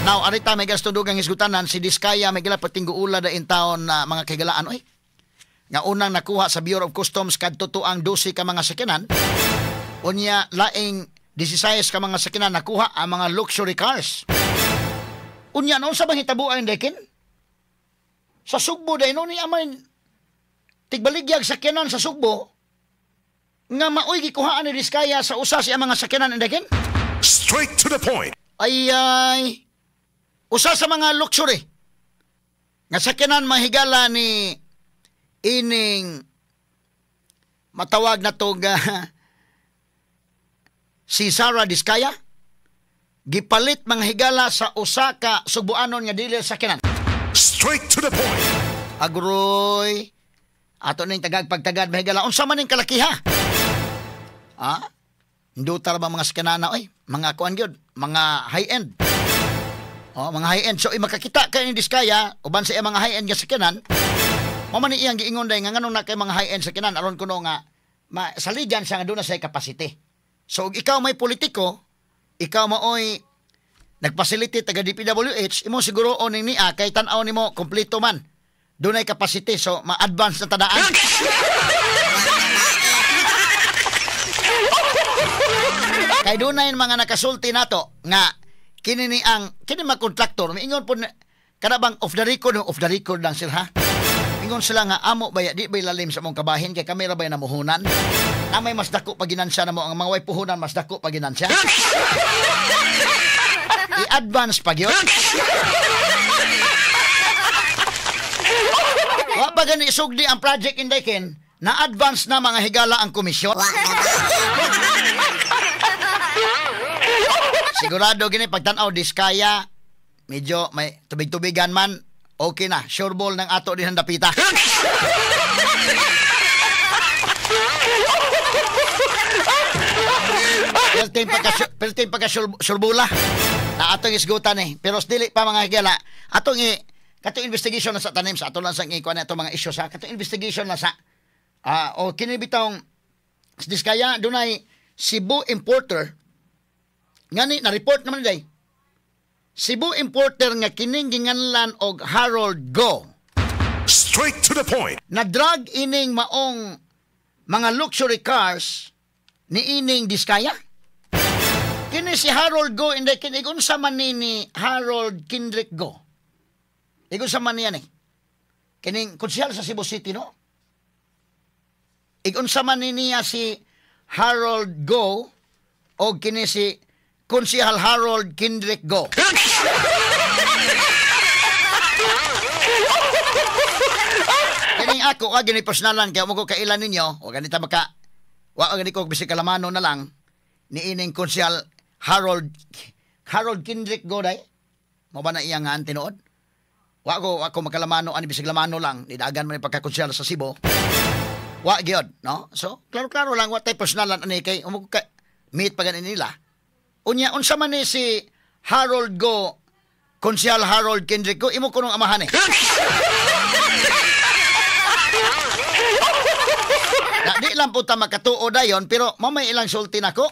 Now, arita may gasto dugang hisgutanan si Diskaya may gila patingguula da in taon na mga kahigalaan oy. Nga unang nakuha sa Bureau of Customs kadto tuang 12 ka mga sakyanan. Unya laing 16 ka mga sakyanan nakuha ang mga luxury cars. Unya noon sa bang hitabuan dekin? Sa Sugbo dahil no ni amay tigbaligyag sakyanan sa Sugbo nga maoy gikuhaan ni Diskaya sa usa sa mga sakyanan dekin? Straight to the point. Ay ay usa sa mga luxury nga sakyanan mahigala ni ining matawag na to nga si Sarah Diskaya gipalit mga higala sa usa ka Sugboanon nga dealer sakyanan. Straight to the point. Agroy ato ning tagag pagtagad mahigala unsa man ning kalakiha? Ah? Indutar ba mga sakyanan oy? Mga kuan gyud, mga high-end. Oh, mga high-end. So makakita kay ni Diskaya uban sa iya mga high-end nga sakyanan. Mao man ni iyang giingon day nga nganong na kay mga high-end sakyanan aron kuno nga masaligan siya nga doon na sa capacity. So ug ikaw may politiko, ikaw maoy nagfacilitate taga DPWH, imo siguro ning niya kay tan-aw nimo kompleto man. Dunay capacity so ma-advance na tadaan. Kay dunay mga nakasulti nato nga kini ni ang kini mga kontraktor miingon po kana bang off the record lang sila ha. Ingon sila nga amo baya di bay lalim sa mong kabahin kay kami ra bay namuhunan. Na may mas dako pa ginansya namo ang mga way puhunan mas dako pa ginansya. I-advance pa gyud. Wa pa gani sugdi ang project indayken na advance na mga higala ang komisyon. Sigurado gini pagtan-aw Diskaya medyo may tubig-tubigan man. Okay na, sure ball ng ato din ang dapita. Pelting pagka surbula. Na atong isgutan eh. Pero dili pa mga higala. Atong katong investigation na sa tanim sa ato lang sa ikuan na itong mga isyu sa katong investigation na sa o kini bitong Diskaya dunay Cebu importer ngani na report naman day. Cebu importer nga kining ginganlan og Harold Go. Straight to the point. Na drug ining maong mga luxury cars ni ining Diskaya. Kini si Harold Go inday kini unsa man ni Harold Kendrick Go. Igon sa man niya ni. Kining konsehal sa Cebu City no. Igon sa man ni niya si Harold Go o kini si Konsehal Harold Kendrick Go. Kining ako ka gini personalan kay mo ko kailan ninyo o ganita maka wa gani ko bisig kalamano na lang ni ining Konsehal Harold Kendrick Go day. Mo ba na iya nga tinuod? Wa ko ako makalamano ani bisig lamano lang nidagan man ni pagkakonsehal sa Cebu. Wa gyud no. So klaro-klaro lang wa tay personalan ani kay mo ka meet pa gani nila. Unya unsa man ni si Harold Go, Konsehal Harold Kendrick Go, imo kunong amahan eh. Na, di lang po ta makatuo dayon pero mamay ilang sulti nako.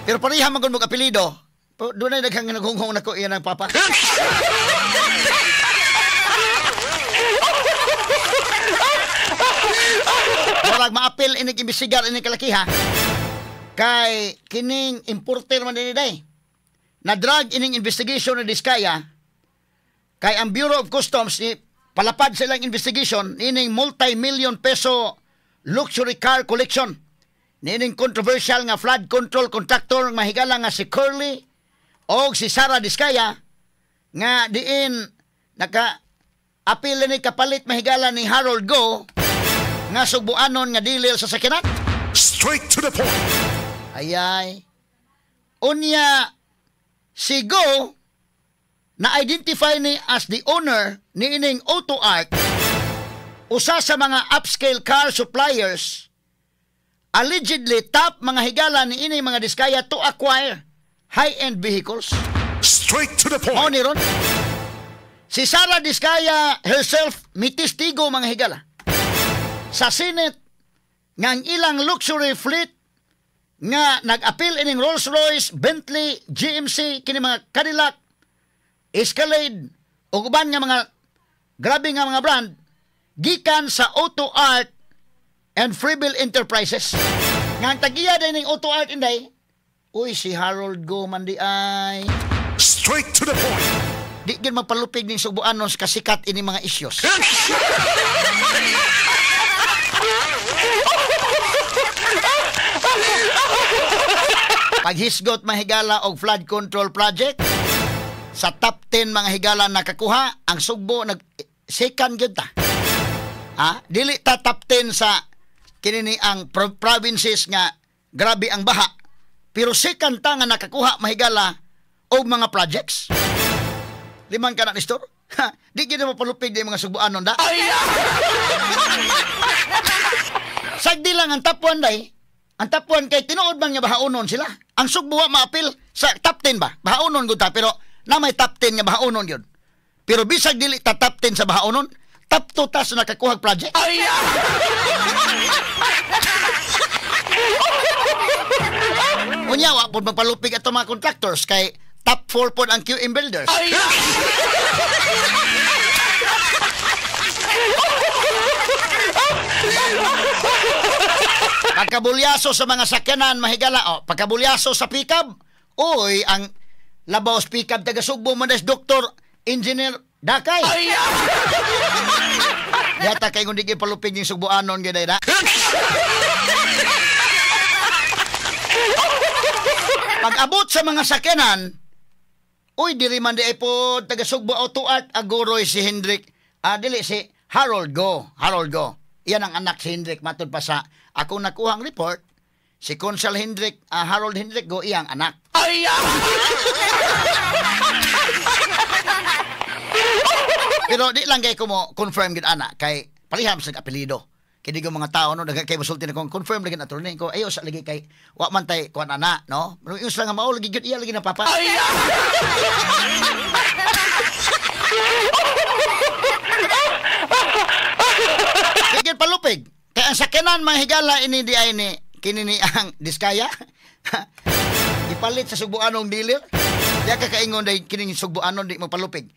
Pero pareha man gud mo apelyido. Dunay daghang naghunghong nako iyan ang papa. Murag maapil inig imbestigar inig kalakiha. Kay kining importer man dinhi day. Na drug ining investigation ni Diskaya kay ang Bureau of Customs ni palapad sa ilang investigation ining multi-million peso luxury car collection niining controversial nga flood control contractor mahigala nga si Curly og si Sarah Diskaya nga diin naka apil ni kapalit mahigala ni Harold Go nga sugbuanon nga dealer sa sakyanan. Straight to the point. Ayay. Unya si Go na-identify ni as the owner ni ining Auto Art, usa sa mga upscale car suppliers, allegedly top mga higala ni ining mga Diskaya to acquire high-end vehicles. Straight to the point. Mao ni ron. Si Sarah Diskaya herself mitistigo mga higala sa Senate nga ang ilang luxury fleet nga nag-appeal ining Rolls Royce, Bentley, GMC, kini mga Cadillac, Escalade, ug uban nga mga grabe nga mga brand gikan sa Auto Art and Freebill Enterprises. Nga ang tagiya din ning Auto Art inday, uy, si Harold Go man di ay. Straight to the point. Di gyud magpalupig ning Sugbuanon sa kasikat ini mga isyos. Paghisgot, mga higala, og flood control project sa top 10, mga higala, nakakuha ang Sugbo, nag second gyud ta. Ha? Dili ta top 10 sa kini ni ang provinces nga grabe ang baha. Pero second ta nga nakakuha, mahigala, og mga projects. Limang ka na, Nestor? Ha, di gyud mapalupig di mga Sugbuanon da. Sagdi lang ang top 1 day. Ang top 1 kay tinuod man nga bahaonon sila. Ang Sugbo wa maapil sa top 10 ba? Bahaonon gud ta, pero na may top 10 nga bahaonon gyud. Pero bisag dili ta top 10 sa bahaonon, top 2 ta sa nakakuhag project. Unya wa pud magpalupig ato mga contractors kay top 4 pod ang QM Builders. Pagkabulyaso sa mga sakyanan, mahigala, oh, pagkabulyaso sa pickup, uy, ang labaw sa pickup taga Sugbo man des Doktor Engineer Dakay. Yata kay kung di palupig yung Sugbuanon gyud na. Pag-abot sa mga sakyanan, uy, diri man di ay po taga Sugbo Auto Art aguroy si Hendrik, dili si Harold Go, Harold Go. Iyan ang anak si Hendrik, matud pa sa akong nakuhang report, si Consul Hendrik, Harold Hendrik Go, iyang anak. Pero di lang kay ko mo confirm gid ana kay paliham sa apelyido. Kay di ko mga tao no daghan kay mosulti na kung confirm lagi na attorney ko ayo sa lagi kay wa man tay kuan ana no. Pero yung lang nga mao lagi gyud iya lagi na papa. Kay gyud palupig. Kay ang sakyanan mga higala ini di ay ni kini ni ang Diskaya. Ipalit sa Sugbuanong dealer. Di ka kaingon day kining Sugbuanon di magpalupig.